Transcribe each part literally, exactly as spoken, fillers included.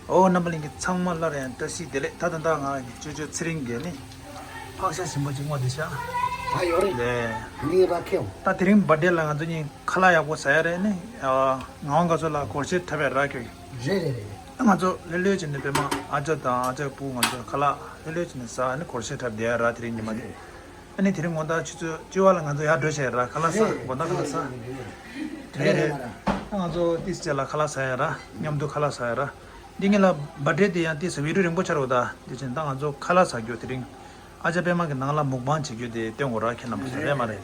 ཨོ། རྣམ་པ་ལྷན་རྒྱས་ཚང་མ་སླར་ཡང་བཀྲ་ཤིས་བདེ་ལེགས། ད་ད་ད་ང་ཅོ་ཅོ་ཚེ་རིང་གིས་ནི་ཕག་ཤ་ཞིམ་པོ་ཅིག་རྔོ་བསྡད་ཤག་ད་ཡོད་རེད། ལེ། ནི་ར་ཁེའོ། ད་དེ་རིང་བར་ཌེ་ལ་ང་ཚོ་གཉིས་ཁ་ལག་ཡག་པོ་ཟ་ཡ་རེད། ནི་ཨ་ངག་དབང་དགའ་ཚོགས་ལགས་སྒོར་གཞས་འཁྲབ་ཡ་རག་གི། རེད་རེད་རེད། ང་ཚོ་ལྷོད་ལྷོད་བྱས་ནས་པད་མ་ཨ་ཅག་དང་ཨ་ཅག་བུ་ང་ཚོ་ཁ་ལག་ལྷོད་ལྷོད་བྱས་ནས་ཟ་ནི་སྒོར་གཞས་འཁྲབ་བསྡད་ཡ་ར། དེ་རིང་ཉི་མ་དེ། ཨ་ནི་དེ་རིང་དགོང་དག་ཆུ་ཚོད་བཅུ་པ་ལ་ང་ཚོ་ཡར་འགྲོ་བྱས་ར། ཁ་ལག་ཟ། དགོང་དག་ཁ་ལག་ཟ། རེད་རེད། ཨ་ང་ཚོ་ཏིས་ཅེ་ལ་ཁ་ལག་ཟ་ཡ་ར། མཉམ་དུ་ཁ་ལག་ཟ་ཡ་ར། འདི་ངེད་ལ་བར་ཌེ་དེ་ཡང་ཏིས་བི་ཌི་ཡོ་རིང་པོ་ཆགས་རོགས་ད། དེ་བཞིན་ད་ང་ཚོ་ཁ་ལག་ཟ་རྒྱུ་དེ་རིང་ཨ་ཅག་པད་མ་གི་ནང་ལ་མུག་བང་བྱེད་རྒྱུ་དེ་སྟོན་དགོས་ར། ཁྱེད་རྣམ་པ་ཚོ་རེད་མ་རེད།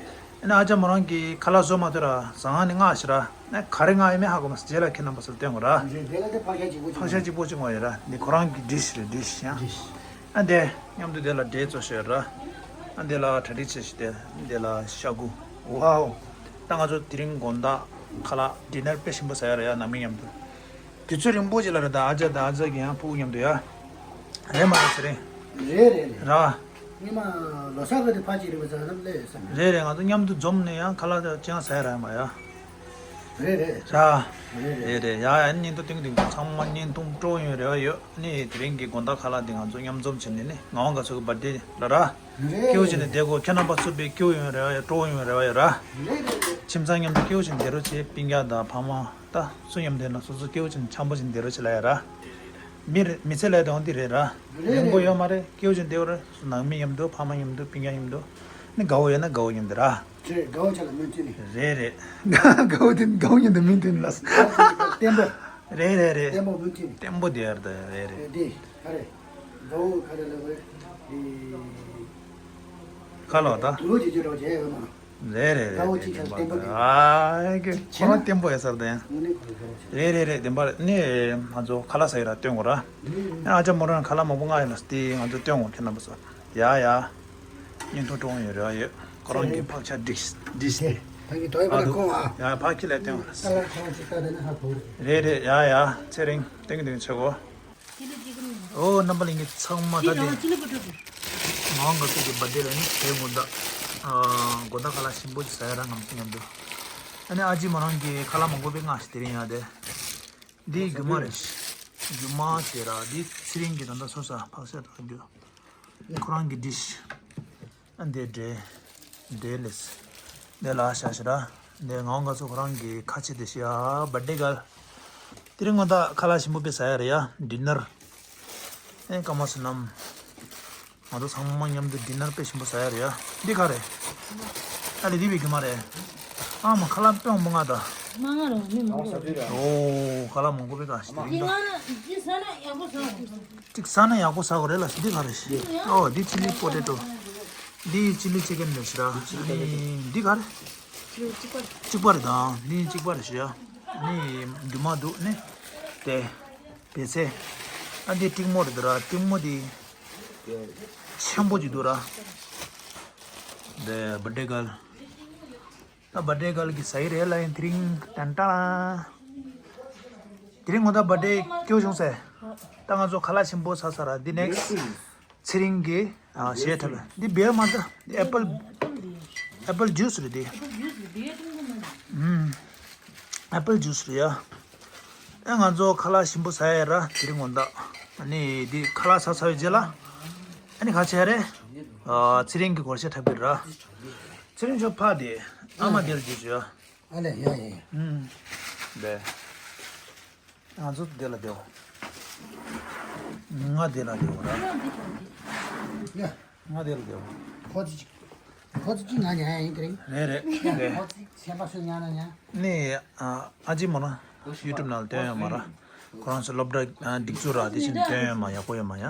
ཨ་ནི་ཨ་ཅག་མོ་རང་གིས་ཁ་ལག་བཟོ་མ་ཐུབ་ར། ཟ་ང་ནི་མངགས་ཤི་ར། ཨ་ག་རེ་མངགས་ཡོད་མེད་ཧ་གོ་མ་སོང་། རྗེས་ལ་ཁྱེད་རྣམ་པ་ཚོར་སྟོན་དགོས་ར། རེད། དེ་ལ་དེ་ཕག་ཤ་གཅིག་པོ་ཕག་ཤ་གཅིག་པོ་གཅིག་ངོ་ཡོད་ར། འདི་ཁོ་རང་གི་ཌིཤ་རེད། ཌིཤ་ཡང་། ཌིཤ། ཨ་འདི་མཉམ་དུ་དེ་ལ་འབྲས་བཙོ་ཤོད་ར། ཨ་འདི་ལ་གྲ་སྒྲིག་བྱེད་ཤི་དེ། འདི་ལ་ཤ་ཁུ། ཝའོ། ད་ང་ཚོ་དེ་རིང་དགོང་དག་ཁ་ལག་ཌི་ནར་དཔེ་ཞིམ་པོ་ཟ་ཡ་ར་ཡ། ནང་མི་མཉམ་དུ། དུས་ཚོད་རིང་པོ་ཅིག་ལ་རེད་ད། ཨ་ཅག་དང་ཨ་ཅག་གི་ཡང་ཕྲུ་གུ་མཉམ་དུ་ཡ། རེད་མ་རེད། ཚེ་རིང་། རེད་རེད་རེད། ར། སྔོན་མ་ལོ་གསར་གི་དེ་ཕར་ཅིག་རེད་པ། ཟ་ལབ་ལས་ཡོད་ས་མེད། རེད་རེད། ང་ཚོ་མཉམ་དུ་འཛོམས་ནས་ཡང་ཁ་ལག་ཅང་ཟ་ཡ་ར་ཡ་མ་ཡ། རེད་རེད། ར། རེད་རེད། རེད་རེད་ཡ། ཡ་བརྙན་ཐུང་སྟོན་གྱི་འདུག་ཚང་མ་བརྙན་ཐུང་སྤྲོ་ཡོང་རེ་བ་ཡོད། ནི་དེ་རིང་གི་དགོང་དག་ཁ་ལག་འདི་ང་ཚོ་མཉམ་འཛོམས་བྱས་ནས་ནི་ངག་དབང་དགའ་ཚོགས་ཀྱི་བར་ཌེ་ལ་ར། རེད། སྐྱིད་པོ་བྱས་ནས་བསྡད་དགོས། ཁྱེད་རྣམ་པ་ཚོ་དཔེ་སྐྱིད་པོ་ཡོང་རེ་བ་ཡོད། སྤྲོ་པོ་ཡོང་རེ་བ་ཡོད་ར། རེད་རེད་རེད། ཁྱིམ་ཚང་མཉམ་དུ་སྐྱིད་པོ་བྱས་ནས་བསྡད་རོགས་བྱེད། སྤུན་ཀྱག་དང་ཕ་མ་ད་སུ་མཉམ་བསྡད་ན་སོ་སོ་སྐྱིད་པོ་བྱས་ནས་འཆམ་པོ་བྱས་ནས་བསྡད་རོགས་བྱེད་ལབ་ཡ་ར། མི་རེ་མི་ཚེ་ལས་དང་འདི་རེད་ར། རེད་རེད། རིང་པོ་ཡོད་མ་རེད། སྐྱིད་པོ་བྱས་ནས་བསྡད་རོགས། ནང་མི་མཉམ་དུ་ཕ་མ་མཉམ་དུ་སྤུན་ཀྱག་མཉམ་དུ། ནི་དགའ་བོ་ཡོད་ན་དགའ་བོ་མཉམ་དུ་ར། རེད། དགའ་བོ་ཆ་ལ་མོས་མཐུན་ནི། རེད་རེད། དགའ་བོ་དེ་དགའ་བོ་མཉམ་དུ་མོས་མཐུན་ལ། བརྟན་པོ། རེད་རེད་རེད། བརྟན་པོ་མོས་མཐུན་ནི། བརྟན་པོ་དེ་ཡར་ད་རེད་རེད། རེད་དེ། ག་རེ། དགའ་བོ་ག་རེ་ལབ་རེད། ཁ་ལོ་ད། དུ་ལོ་ཅིག་ཅིག་རོགས་བྱས་ཡོད་མ། རེད་རེད་རེད། དགའ་བོ་ཅིག་ཆ་བརྟན་པོ་དེ། ཨ་ཀེ་ཁོ་རང་བརྟན་པོ་ཡོད་ས་རེད་ད་ཡང་། ངོ་ནས་ཁོ་རང་དགའ་བོ་ཆེ། རེད་རེད་རེད། བདེན་པ་རེད། ནི་ང་ཚོ་ཁ་ལག་ཟ་ཡི་ར་སྟོན་དགོས་ར། ཨ་ཅག་མོ་རང་ཁ་ལག་མང་པོ་མངགས་ཡོད་ལ། དེ་ང་ཚོ་སྟོན་དགོས། ཁྱེད་རྣམ་པ་ཚོ། ཡ་ཡ། བརྙན་ཐུང་སྤྲོ་ཡོང་རེ་བ་ཡོད། ཁོ་རང་གི་ཕག་ཤ་ཌིཤ་ཌིཤ་དེ། ད་གི་དོ་ཡི་པ་ན་ཁོང་ཨ། ཡ་ཕག་ཁྱི་ལ་སྟོན་དགོས། ད་ལ་ཁོང་ཅིག་ད་དེ་ན་ཧ་གོ་རེད། རེད་རེད། ཡ་ཡ། ཚེ་རིང་སྟོན་གི་འདུག་ཆེ་གོ། ཨོ་རྣམ་པ་ལྷན་རྒྱས་ཚང་མ་ད་དེ། ངག་དབང་དགའ་ཚོགས་ཀྱི་བར་ཌེ་ལ་ནི་དེ་དགོང་དག་ཨ་དགོང་དག་ཁ་ལག་ཞིམ་པོ་ཅིག་ཟ་ཡ་ར། ང་ཚོ་མཉམ་དུ། ཨ་ནི་ཨ་ཅེ་མོ་རང་གིས་ཁ་ལག་མང་པོ་དཔེ་མངགས་ཤི། དེ་རིང་ཡ་དེ། འདི་རྒྱུ་མ་རེད། རྒྱུ་མ་དེ་ར། འདི་ཚེ་རིང་གི་ད་ལྟ་སོ་སོ་ཕག་ཤ་དང་རྒྱུ། ཁོ་རང་གི་ཌིཤ། ཨ་འདི་འདྲེ། འདྲེ་ལེས། འདི་ལ་ཤ་ཤི་ར། འདི་ངག་དབང་དགའ་ཚོགས་ཁོ་རང་གི་ཁ་ཆེ་དེ་ཤི་ཡ། བར་ཌེ་གལ། དེ་རིང་ང་ད་ཁ་ལག་ཞིམ་པོ་དཔེ་ཟ་ཡ་རེད་ཡ། ཌི་ནར། ཨེ་སྐར་མ་བསོད་ནམས། ང་ཚོ་ཚང་མ་མཉམ་དུ་ཌི་ནར་དཔེ་ཞིམ་པོ་ཟ་ཡ་རེད་ཡ། འདི་ག་རེད། ཨ་ལེ་འདི་བའི་རྒྱུ་མ་རེད། ཨ་མ་ཁ་ལག་དཔེ་མང་པོ་མངགས་ད། མ་མངགས་རོགས། མི་མང་པོ་རེད། ཨོ་ཁ་ལག་མང་པོ་དཔེ་ག་ཞིག་དེ་རིང་ད། གཅིག་ཟ་ན་ཡག་པོ་ཟ་དགོས་རེད་ལ། འདི་ག་རེད་ཤི། ཨོ་འདི་ཅི་ལི་པོ་ཏེ་ཏོ། འདི་ཅི་ལི་ཅི་ཀན་རེད་ཤི་ར། ཨ་ནི་འདི་ག་རེད། གཅིག་པ་རེད་ད། འདི་གཅིག་པ་རེད་ཤི་ར། ཨ་ནི་རྒྱུ་མ་འདུག་ནི། དེ། བེ་ཚེ། ཨ་འདི་ཏིག་མོ་རེད་ད་ར། ཏིག་མོ་འདི། ཆེན་པོ་ཅིག་འདུག་ར། འདི་བར་ཌེ་གལ། ད་བར་ཌེ་གལ་གྱི་ཟ་ཡི་རེད་ལ། ཡིན་དེ་རིང་ཏན་ཏན། དེ་རིང་ངོ་ད་བར་ཌེ་སྐྱོ་བྱུང་ཟེར། ད་ང་ཚོ་ཁ་ལག་ཞིམ་པོ་ཟ་ས་ར། འདི་ནེགསི་ཚེ་རིང་གི་ཨ་གཞས་འཁྲབ། འདི་བེར་མ་ད། འདི་ཨེ་པལ། ཨེ་པལ་ཇུས་རེད་འདི། ཨུམ། ཨེ་པལ་ཇུས་རེད་ཡ། ཨེ་ང་ཚོ་ཁ་ལག་ཞིམ་པོ་ཟ་ཡ་ར། དེ་རིང་དགོང་དག་ཨ་ནི་འདི་ཁ་ལག་ཟ་ཚར་བའི་རྗེས་ལ། ཨ་ནི་ག་བྱེད་རེད། ཨ་ཚེ་རིང་གི་སྒོར་གཞས་འཁྲབ་གི་ར། ཚེ་རིང་ཁྱོད་ཕ་དེ། ཨ་མ་དེར་རྒྱུ་བྱོས། ཨ་ལེ་ཡ་ཡ་ཡ། ཨུམ། དེ། ང་ཚོ་དེ་ལ་བསྡད། ང་དེ་ལ་བསྡད་ར། ཡ། ང་དེ་ལ་བསྡད། ཁོ་ཚོ་གཅིག་ཁོ་ཚོ་གཅིག་ང་ཉན་ཡ་ཡིན་དེ་རིང་། རེད་རེད་རེད། ཁོ་ཚོ་གཅིག་སེམས་པ་སུ་ཉན་ན་ཉན། ནི་ཨ་ཨ་ཅེ་མོ་ན་ཡུ་ཊུབ་ནང་ལ་སྟོན་ཡོད་མ་ར། ཁོ་རང་ཚོ་སློབ་གྲྭ་ཨ་སྒྲིག་འཛུགས་ར་དེ་བཞིན་སྟོན་ཡོད་མ། ཡག་པོ་ཡོད་མ་ཡ།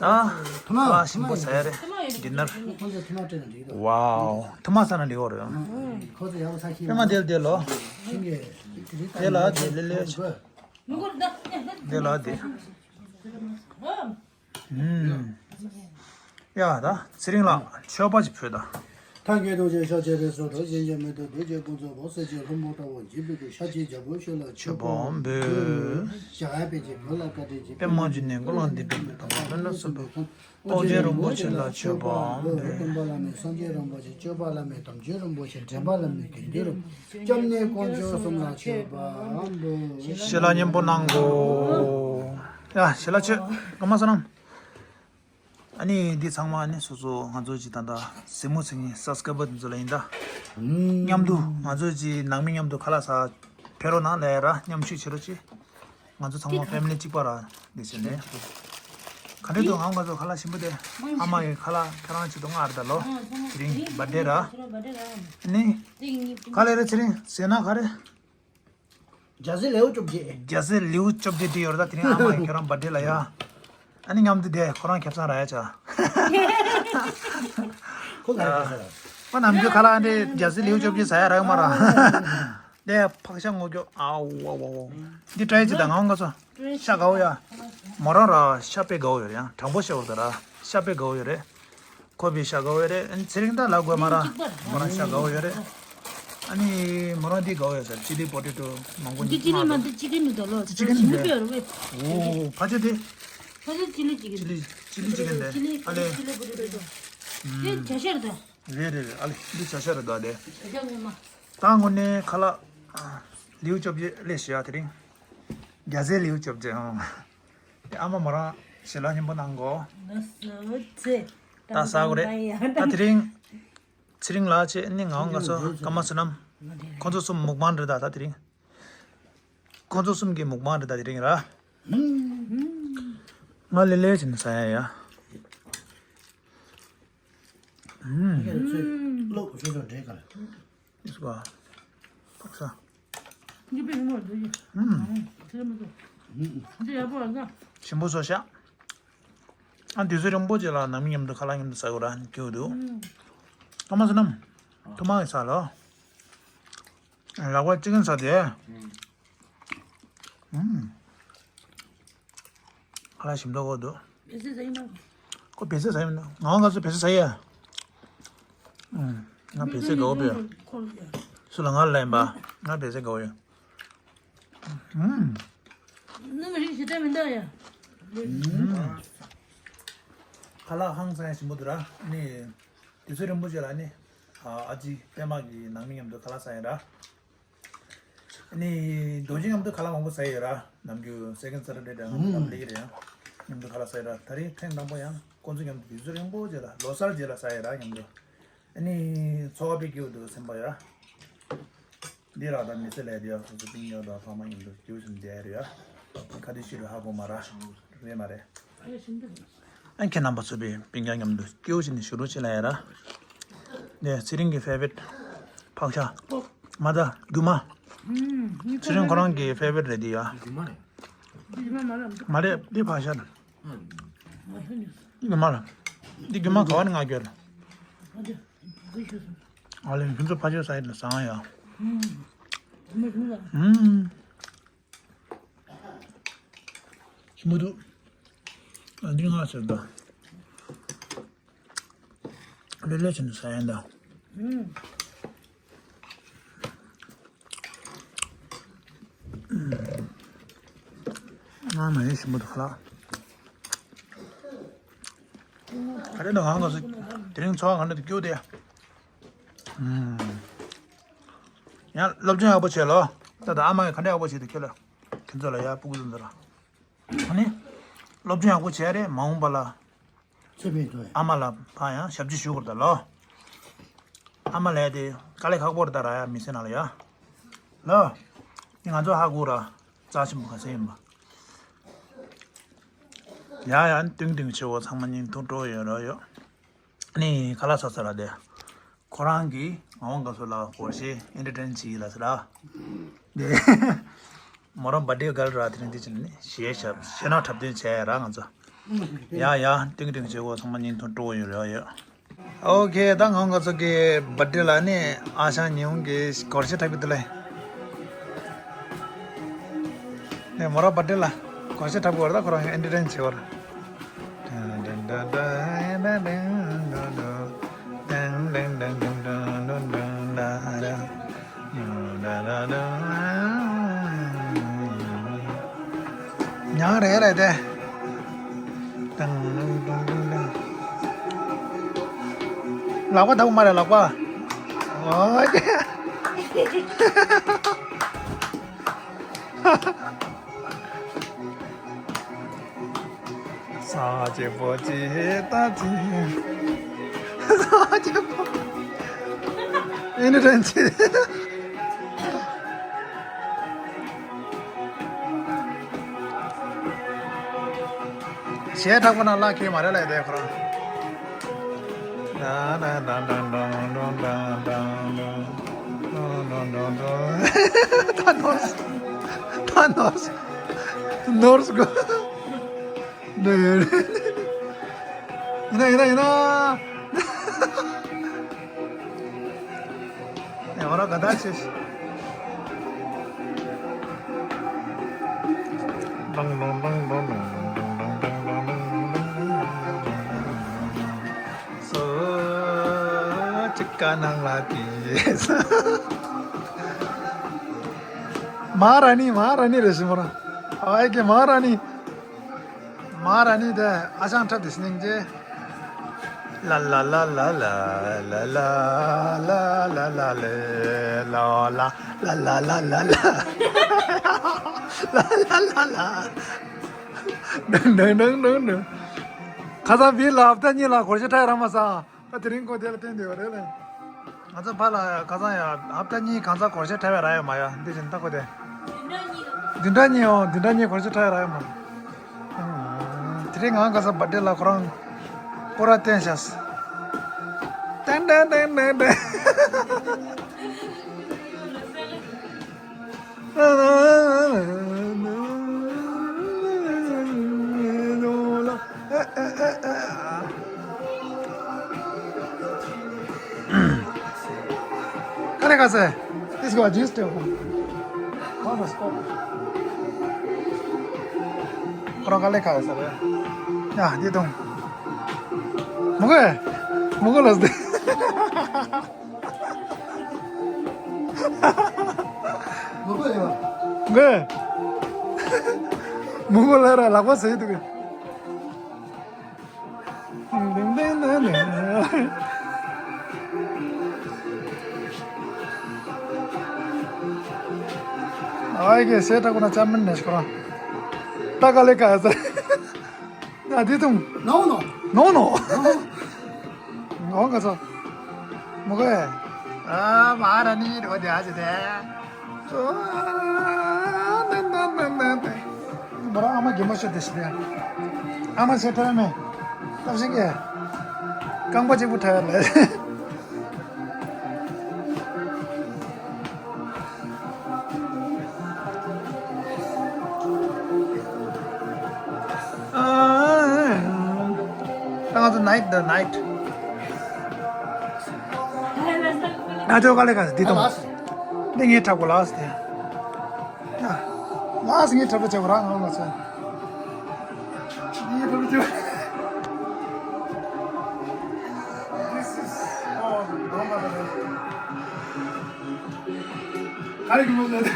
ཨ། ཐུ་མ་ཁ་ལག་ཞིམ་པོ་ཟ་ཡ་རེད། ཌི་ནར། ཁོ་ཚོ་ཐུ་མ་སྤྲད་ན་འགྲིག་གི་འདུག་ཝའོ། ཐུ་མ་ཟ་ན་འགྲིག་གི་རེད། ཁོ་ཚོ་ཡག་པོ་ཟ་ཤེས། པད་མ་དེ་ལ་དེ་ལོ། ཤིང་གི་དེ་རིགས་དེ་ལ་དེ་ལེ་ལེ། དེ་ལ་དེ། ཨུམ། ཡ་ད་ཚེ་རིང་ལགས་མཆོད་པ་ཅིག་ཕུལ་ད། ཐབས་མཁས་ཐུགས་རྗེས་ཕྱག་བྱས་པའི་ཚུལ་དུ། གཞན་གྱིས་མི་ཐུབ་བདུད་ཀྱི་དཔུང་ཚོགས་པ། གསད་ཕྱིའི་ལྷུན་པོ་ལྟ་བུ་འཇིགས་པའི་ཁྲོད། ཤཱཀྱའི་རྒྱལ་པོ་ཁྱོད་ལ་མཆོད་པ་འབུལ། ཞལ་བས་ཀྱི་བོད་ལ་བཀའ་དྲིན་ཆེ། པདྨ་འབྱུང་གནས་ཀུན་ལ་འདུས་པའི་དམ་པ་ལྷུན་གྲུབ་སྲས། རྡོ་རྗེ་རིན་པོ་ཆེ་ལ་མཆོད་པ་འབུལ། སྟོན་པ་བླ་མའི་སངས་རྒྱས་རིན་པོ་ཆེ། སྤྱོད་པ་བླ་མའི་དམ་ཆོས་རིན་པོ་ཆེ། འདྲེན་པ་བླ་མའི་དགེ་འདུན་རིན་པོ་ཆེ། སྐྱབས་གནས་དཀོན་མཆོག་གསུམ་ལ་མཆོད་པ་འབུལ། ཞལ་ལག་མཉེས་པོ་གནང་གོ། ཡ་ཞལ་ལག་མཆོད། སྐར་མ་བསོད་ནམས། ཨ་ནི་འདི་ཚང་མ་ཨ་ནི་སོ་སོ་ང་ཚོ་གི་ད་ལྟ་གཟིགས་མོ་གཟིགས་མཁན་སབ་སི་ཀ་རའི་བར་དེ་ཚོ་ལ་ཡིན་ད། མཉམ་དུ་ང་ཚོ་གི་ནང་མི་མཉམ་དུ་ཁ་ལག་ཟ་ཕེབས་རོགས་གནང་ལབ་ཡ་ར། མཉམ་ཞུགས་བྱེད་རོགས་གྱིས། ང་ཚོ་ཚང་མ་ཕེ་མི་ལི་གཅིག་པ་ར། འདི་བྱས་ནས། ག་འདྲ་འདུག་ང་ང་ཚོ་ཁ་ལག་ཞིམ་པོ་དེ། ཨ་མ་ཡི་ཁ་ལག་ཁྱེད་རང་ཆེད་དུ་མངགས་རེད་ད་ལོ། དེ་རིང་བར་ཐི་ཌེ་ར། ནི། ག་ལེ་རེད་ཚེ་རིང་ཟས་ན་ག་རེ། རྒྱ་སེ་ལེའུ་བཅོ་བརྒྱད། རྒྱ་སེ་ལེའུ་བཅོ་བརྒྱད་བྲིས་ཡོད་རེད་ད། དེ་རིང་ཨ་མ་ཡི་ཁྱེད་རང་བར་ཐི་ཌེ་ལ་ཡ། ཨ་ནི་མཉམ་དུ་བསྡད་ཁོ་རང་ཁེ་བཟང་རག་ཡ་ཆ། ཁོ་ག་རེ་ཁེ་བཟང་རག་ཁོ་ནམ་རྒྱུན་ཁ་ལག་འདི་རྒྱ་སེ་ལེའུ་བཅོ་བརྒྱད་ཟ་ཡ་རག་མ་ར། དེ་ཕག་ཤ་སྔོ་སྐྱོ་ཨ་ཝ་ཝ་ཝ། འདི་ཏྲའི་ཅི་དང་ང་འོང་ག་ཚོ། ཤ་དགའ་བོ་ཡ། མོ་རང་ར་ཤ་དཔེ་དགའ་བོ་ཡོད་རེད་ཡ། དྲང་པོ་བཤད་བར་ད་ར་ཤ་དཔེ་དགའ་བོ་ཡོད་རེད། ཁོ་བི་ཤ་དགའ་བོ་ཡོད་རེད། ཨ་ནི་ཚེ་རིང་ད་ལ་དགོས་མ་ར། མོ་རང་ཤ་དགའ་བོ་ཡོད་རེད། ཨ་ནི་མོ་རང་འདི་དགའ་བོ་ཡོད་ཟེར། ཅི་ལི་པོ་ཏེ་ཏོ་མང་པོ་འདི་ཅི་ལི་མ་འདི་ཅི་ཀན་མི་འདུག་ལོ། ཅི་ཀན་ཞིམ་པོ་ཡོད་རེད་བས། ཨོ་ཕ་ཆེ་དེ། ཕ་ཆེ་ཅི་ལི་ཅི་ཀན། ཅི་ལི་ཅི་ལི་ཅི་ཀན་དེ། ཅི་ལི་ཨ་ལེ། ཅི་ལི་པོ་ཏེ་ཏོ། དེ་བྱ་ཤ་རེད་ད། རེད་རེད་རེད། ཨ་ལེ་འདི་བྱ་ཤ་རེད་ད་དེ། བྱ་ཤ་ངོ་མ། ད་དངོས་གནས་ཁ་ལག་ལེའུ་བཅོ་བརྒྱད་ལས་ཞེ་ཡ་དེ་རིང་། རྒྱ་སེ་ལེའུ་བཅོ་བརྒྱད་ཨང་། དེ་ཨ་མ་མོ་རང་ཞལ་ལག་སྙིང་པོ་གནང་གོ། ད་ཟ་གོ་རེད། ད་དེ་རིང་། ཚེ་རིང་ལགས་བྱས་ནི་ང་འོང་ག་ཚོ་སྐར་མ་བསོད་ནམས། ཁོང་ཚོ་གསུམ་མུག་མང་རེད་ད་ད་དེ་རིང་། ཁོང་ཚོ་གསུམ་གྱི་མུག་མང་རེད་ད་དེ་རིང་ར། ང་ལེ་ལེ་བྱས་ནས་ཟ་ཡ་ཡ། ཨུམ། ཨུམ། ཨིས་པ། ཕག་ས། འདི་དཔེ་མི་མོ་འདུག་ཡ། ཨུམ། ཨུམ། ཚིལ་མི་འདུག་འདི་ཡག་པོ་ཨ་ཟ། ཞིམ་པོ་བཟོ་ཤག་ཨ་དུས་ཚོད་རིང་པོ་རྗེས་ལ་ནང་མི་མཉམ་དུ་ཁ་ལག་མཉམ་དུ་ཟ་དགོས་ར་སྐྱིད་འདུག་ཨུམ། ཐོ་མ་ཟ་ནམ། ཐོ་མ་གི་ཟ་ལོ། ལག་པ་ཅི་གིན་ཟ་དེ། ཨུམ། ཁ་ལག་ཞིམ་མདོག་གོ་འདུག་བལ་ཚེ་ཟ་ཡིན་ན། ཁོ་བལ་ཚེ་ཟ་ཡིན་ན། ང་ང་ཚོ་བལ་ཚེ་ཟ་ཡ། ཨུམ། ང་བལ་ཚེ་དགའ་བོ་བས། སུ་ལ་ང་ལ་ཡིན་པ། ང་བལ་ཚེ་དགའ་བོ་ཡོད། ཨུམ། ནུ་མི་རིགས་ཞེ་དྲག་མི་འདུག་ཡ། ཨུམ། ཁ་ལག་ཧང་སང་ཡ་ཞིམ་པོ་འདུག་ར། ནི། དུས་ཚོད་རིང་པོ་ཞིག་ལ་ནི། ཨ་ཅེ་པད་མ་གི་ནང་མི་མཉམ་དུ་ཁ་ལག་ཟ་ཡ་ར། ནི་རྡོ་རྗེ་མཉམ་དུ་ཁ་ལག་མང་པོ་ཟ་ཡི་ཡོད་ར། ནམ་རྒྱུན་སེ་ཀན་སེ་ཊར་ཌེ་དང་ནམ་རྒྱུན་ལས་ཀྱི་རེད་ཡང་། མཉམ་དུ་ཁ་ལག་ཟ་ཡི་ར། ད་རེས་ཐེངས་དང་པོ་ཡང་ཁོང་ཚོ་མཉམ་དུ་དུས་ཚོད་རིང་པོ་རྗེས་ལ་ལོ་གསར་རྗེས་ལ་ཟ་ཡི་ར་མཉམ་དུ། ནི་འཚོ་བ་དཔེ་སྐྱིད་པོ་འདུག་སེམས་པ་ཡ། འདི་ར་ད་མི་ཚེ་ལས་དེ་ཡ་ཁོང་ཚོ་སྤུན་ཉོ་དང་ཕ་མ་མཉམ་དུ་སྐྱིད་པོ་ཞིག་བསྡད་ཡི་རེད་ཡ། ཁ་དུས་ཤི་རུ་ཧ་གོ་མ་ར། རེད་མ་རེད། ཨ་ཁྱེད་རྣམ་པ་ཚོ་པའི་སྤུན་ཀྱག་མཉམ་དུ་སྐྱིད་པོ་བྱས་ནས་བཞུགས་རོགས་བྱེད་ལ་ཡ་ར། ནས་ཚེ་རིང་གི་ཕེ་ཝ་རིཊ་ཕག་ཤ། མ་ད་རྒྱུ་མ། ཚེ་རིང་ཁོ་རང་གི་ཕེ་ཝ་རིཊ་རེད་འདི་ཡ། རྒྱུ་མ་རེད། མ་རེད་འདི་ཕག་ཤ་རེད། རྒྱུ་མ་རེད། འདི་རྒྱུ་མ་ག་བ་ནས་མངགས་རྒྱུ་རེད། ཨ་ལེ་ཁྱོད་ཚོ་ཕག་ཤ་ཟ་ཡི་ལ་བཟང་ཡ། ཞིམ་པོ་འདུག་ཨ་འདི་ང་ཟེར་ད། ལོས་ལོས་བྱས་ནས་ཟ་ཡ་ད། ང་མ་ཡིན་ཞིམ་པོ་འདུག་ལ། ག་རེ་འདུག་ང་ང་ཚོ་དེ་རིང་འཚོ་བ་ག་འདྲ་འདུག་སྐྱིད་པོ་དེ། ཡང་སློབ་སྦྱོང་ཡག་པོ་བྱས་ལོ། ད་ད་ཨ་མ་གིས་ག་འདྲ་ཡག་པོ་བྱས་འདུག་ཁྱོད་ལ། ཁྱོད་ཚོ་ལ་ཡ་སྤུ་གུ་ཚོ་ཚོ་ལ། ཨ་ནི། སློབ་སྦྱོང་ཡག་པོ་བྱས་རེད་མ་འོངས་པ་ལ། ཚེ་འཕེལ་ཐོག་ཡ། ཨ་མ་ལ་ཕ་ཡང་ཞབས་ཕྱི་ཞུ་དགོས་རེད་ད་ལོ། ཨ་མ་ལས་དེ་དཀའ་ལས་ཁག་པོ་རེད་ད་ར་ཡ་མི་ཚེ་ནང་ལ་ཡ། ལོ། ནི་ང་ཚོ་ཧ་གོ་ར། རྩ་ཆེན་པོ་ག་ཚད་ཡིན་པ། ཡ་ཡ་ཏིང་ཏིང་ཆེ་བོ་ཚང་མ་བརྙན་ཐུང་སྤྲོ་ཡོད་ར་ཡོད། ནི་ཁ་ལག་ཟ་ས་ར་དེ། ཁོ་རང་གིས་ངག་དབང་དགའ་ཚོར་ལ་སྒོར་གཞས་ཨེན་ཊར་ཊེན་བྱེད་ལ་ཟེར་ལ། དེ། མོ་རང་བར་ཐི་ཌེ་ག་ལ་ར་དེ་རིང་དེ་ཕྱིན་ནི་གཞས་ཞབས་གཞས་ནང་འཁྲབ་སྟོན་བྱས་ཡ་ར་ང་ཚོ། ཡ་ཡ་ཏིང་ཏིང་བྱེད་སྒོ་ཚང་མ་བརྙན་ཐུང་སྤྲོ་བོ་ཡོད་རེད་ཡོད། ཨོ་ཁེ་ད་ངག་དབང་དགའ་ཚོར་གི་བར་ཐི་ཌེ་ལ་ནི་ཨ་ཞང་ཉི་ཧོང་གི་སྒོར་གཞས་འཁྲབ་ཀྱི་འདུག་ལེ། ནས་མོ་རང་བར་ཐི་ཌེ་ལ་སྒོར་གཞས་འཁྲབ་དགོས་རེད་ད་ཁོ་རང་ཨེན་ཊར་ཊེན་བྱེད་པར། ཉང་རེ་རེ་དེ། ལག་པ་དག་མ་རེད་ལག་པ། ཨོ། ས་ཆེ་པོ་ཅི་ད་ཅི། ས་ཆེ་པོ། ཨེ་ནི་དྲན་ཆེ། གཞས་དྲག་པོ་ན་ལ་ཁེལ་མ་རེད་ལ་ཡ་དེ་ཁོ་རང་། ད་ནོར་སོང་། ད་ནོར་སོང་། ནོར་སོང་། ཡིན་ན་ཡིན་ན་ཡིན་ན། ཡ་ང་རང་ག་ད་ཆེ། སོ་ཅི་ཀ་ནང་ལ་དེ། མ་ར་ནི་མ་ར་ནི་རེ་ཞིག་མ་ར། ཨའི་ཀེ་མ་ར་ནི། མ་ར་ནི་དེ་ཨ་ཞང་འཁྲབ་དེ་སྙིང་རྗེ། ལ་ལ་ལ། ཁ་སང་བི་ལ་ཧབ་ཏ་གཉིས་ལ་སྒོར་གཞས་འཁྲབ་རག་མ་སོང་། ད་དེ་རིང་ཁོ་དེ་ལ་བསྟན་བསྡད་པ་རེད་ལ། ང་ཚོ་ཕ་ལ་ཁ་སང་ཡ་ཧབ་ཏ་གཉིས་གང་ས་སྒོར་གཞས་འཁྲབ་ཡ་རག་ཡོད་མ་ཡ། འདི་བཞིན་ད་ཁོ་དེ། བདུན་ཕྲག་གཉིས་ཡོང་། བདུན་ཕྲག་གཉིས་སྒོར་གཞས་འཁྲབ་ཡ་རག་ཡོད་མ། དེ་རིང་ང་ག་ས་བར་ཌེ་ལ་ཁོ་རང་སྐོར་ར་བསྟན་ཤག་ཏན་ཏན་ཏན་ཏན་ཏན། ཁ་ལེ་ཁ་སེ། Let's go, just go. ཁོ་རང་ཁ་ལེ་ཁ་སེ་རེད། ཡ་འདི་དང་། མོ་གོ། མོ་གོ་ལ་སྟེ། མོ་གོ་ཡོད། གོ། མོ་གོ་ལ་ར་ལག་པ་ཟེར་འདུག་གི། ཨའི་ཀེ་སེ་ཏྲ་ཀོ་ན་ཅམ་མིན་ནེ་ཤ་ཁོ་རང་། ཏ་ཀ་ལེ་ཀ་ཡ་ས། ཨ་དེ་དུང་། ནོ་ནོ། ནོ་ནོ། ནོ་ག་ཚོ། མོ་གོ་ཨེ། ཨ་མ་ར་ནི་རོ་དེ་ཨ་ཅེ་དེ། མོ་རང་ཨ་མ་གི་མོ་ཤོད་དེ་ཤི་དེ། ཨ་མ་ཤོད་ཐལ་མེ། ཏབ་ཤིང་གེ། རྐང་པ་གཅིག་པུ་ཐལ་ལེ། ད་ང་ཚོ་night the night། ང་ཚོ་ག་ལེ་ག་འདི་དང་། འདི་ངའི་དྲག་པོ་ལགས་ཏེ། ལགས་ངའི་དྲག་པོ་བྱེད་པ་རང་ང་ང་ཚོ། ངའི་དྲག་པོ་བྱེད་པ། This is oh, don't bother. ག་རེ་གི་མོ་ཟེར།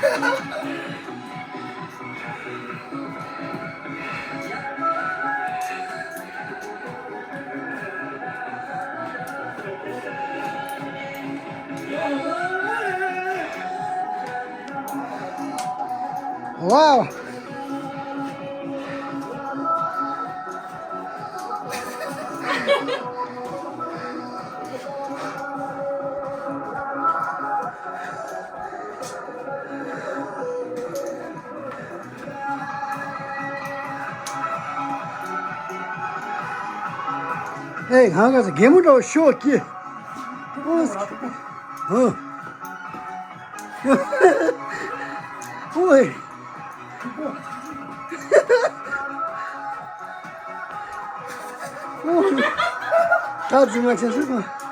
Wow. ཨེ་ཧང་ག་ས་གད་མོ་འདྲ་བོ་ཤོག་ཀྱེ། ཨོ། ཧ། ཨོའི། ཨོ། ད་རྫུན་མ་བྱས་སོང་།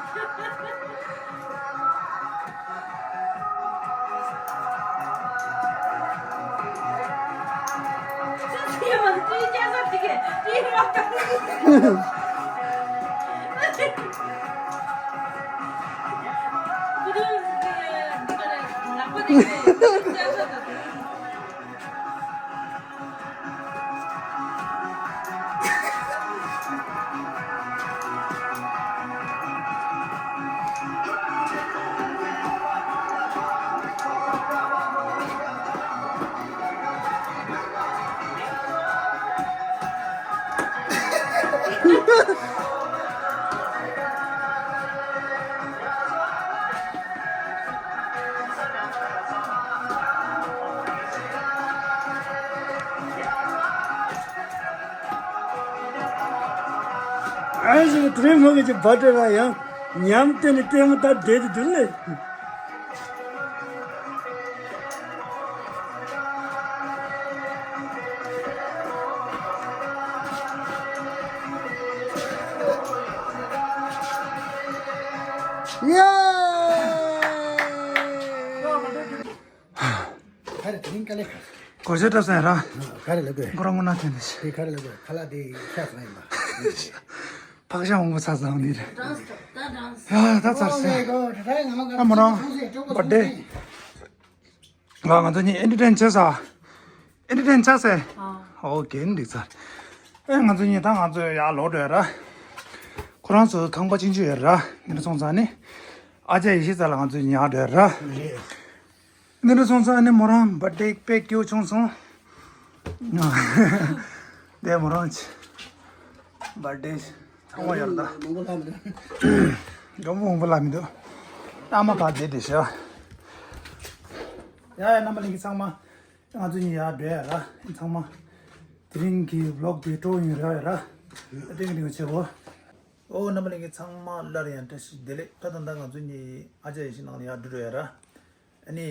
ཨ་ཞིག་དུ་རིང་མོ་གི་ཅིག་བ་དྲེ་ལ་ཡང་ཉམས་བསྟན་ནས་ལྟད་མོ་ལྟ་བསྡད་དུ་འདུག་ལེ། ཡ། ཁ་རེ་དེ་རིང་དཀའ་ལས་ཁག་གོ་ཆ་འདྲ་སོང་ཡ་ར། ཁ་རེ་ལབ་དགོས། ཁོ་རང་ངོ་ན་དེ་ནས། དེ་ཁ་རེ་ལབ་དགོས། ཁ་ལག་དེ་ཤ་ཚ་ཡིན་པ། ཕག་ཤ་འོང་བ་ཚ་ཚ་འོང་ནི་རེད། ཡ་ད་ཚར་སོང་། ཨ་མོ་རང་བར་ཐི་ཌེ། ང་ང་ཚོ་གཉིས་ཨེན་ཊར་ཊེན་བྱས་ས། ཨེན་ཊར་ཊེན་བྱས་ས། ཨོ་ཀེ་འགྲིག་ཚར། ཨེ་ང་ཚོ་གཉིས་ད་ང་ཚོ་ཡར་ལོག་འགྲོ་ཡ་ར། ཁོ་རང་ཚོ་ཁང་པ་ཆུང་ཆུང་ཡོད་ར། ནི་ར་སོང་ཙང་ནི། ཨ་ཅག་ཡེ་ཤེས་རྩ་ལ་ང་ཚོ་གཉིས་ཡར་འགྲོ་ཡ་ར། ནི་ར་སོང་ཙང་ནི་མོ་རང་བར་ཐི་ཌེ་དཔེ་སྐྱིད་པོ་བྱུང་སོང་། དེ་མོ་རང་ཆེ། བར་ཐི་ཌེ་ཚང་མ་ཡོད་རེད་ད། མང་པོ་ལྷག་མི་འདུག་མང་པོ་མང་པོ་ལྷག་མི་འདུག་ཨ་མ་ཕར་བསྡད་བསྡད་ཤག་ཡ་ཡ་རྣམ་པ་ལྷན་རྒྱས་ཚང་མ། ང་ཚོ་གཉིས་ཡར་འགྲོ་ཡ་ར། ཚང་མ། དེ་རིང་གི་བི་ལོག་དེ་སྤྲོ་ཡིན་ར་ཡ་ར། ཨ་ཏིང་ཏིང་ཆེ་བོ། ཨོ་རྣམ་པ་ལྷན་རྒྱས་ཚང་མ་སླར་ཡང་བཀྲ་ཤིས་བདེ་ལེགས། ད་ད་ད་ང་ཚོ་གཉིས་ཨ་ཅག་ཡེ་ཤེས་ནང་ལ་ཡར་འགྲོ་འགྲོ་ཡ་ར། ཨ་ནི།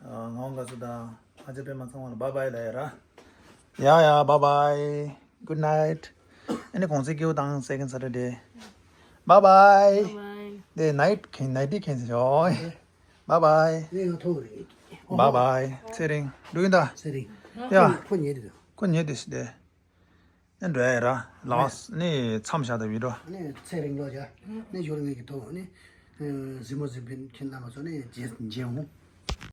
ཨ། ངག་དབང་དགའ་ཚོ་དང་ཨ་ཅག་པད་མ་ཚང་མ་ལ་བཱའི་བཱའི་ལབ་ཡ་ར། ཡ་ཡ་བཱའི་བཱའི། Good night. ཨ་ནི་གུང་སེང་སྐྱིད་པོ་དང་second Saturday. Bye bye. Bye bye. དེ་ནའིཊ་གན་ནའིཊ་གན་ཟེར་ཞོག Bye bye. ངས་ཡང་ཐོག་རེད། Bye bye. ཚེ་རིང་འགྲོ་ཡིན་ད། ཚེ་རིང་། ཡ། ཁོ་ཉལ་དུས། ཁོ་ཉལ་དུས་ཤི་དེ། ཨེ་འགྲོ་ཡ་ར། ལགས་ནི་མཚམས་བཞག་ད་བི་འགྲོ། ནི་ཚེ་རིང་ལོ་བྱ། ནི་ཞོར་ངེད་ཀྱི་ཐོག་ནི། གཟིགས་མོ་གཟིགས་མཁན་ཁྱེད་རྣམ་པ་ཚོ་ནི་མཇལ་མཇལ་འོང་།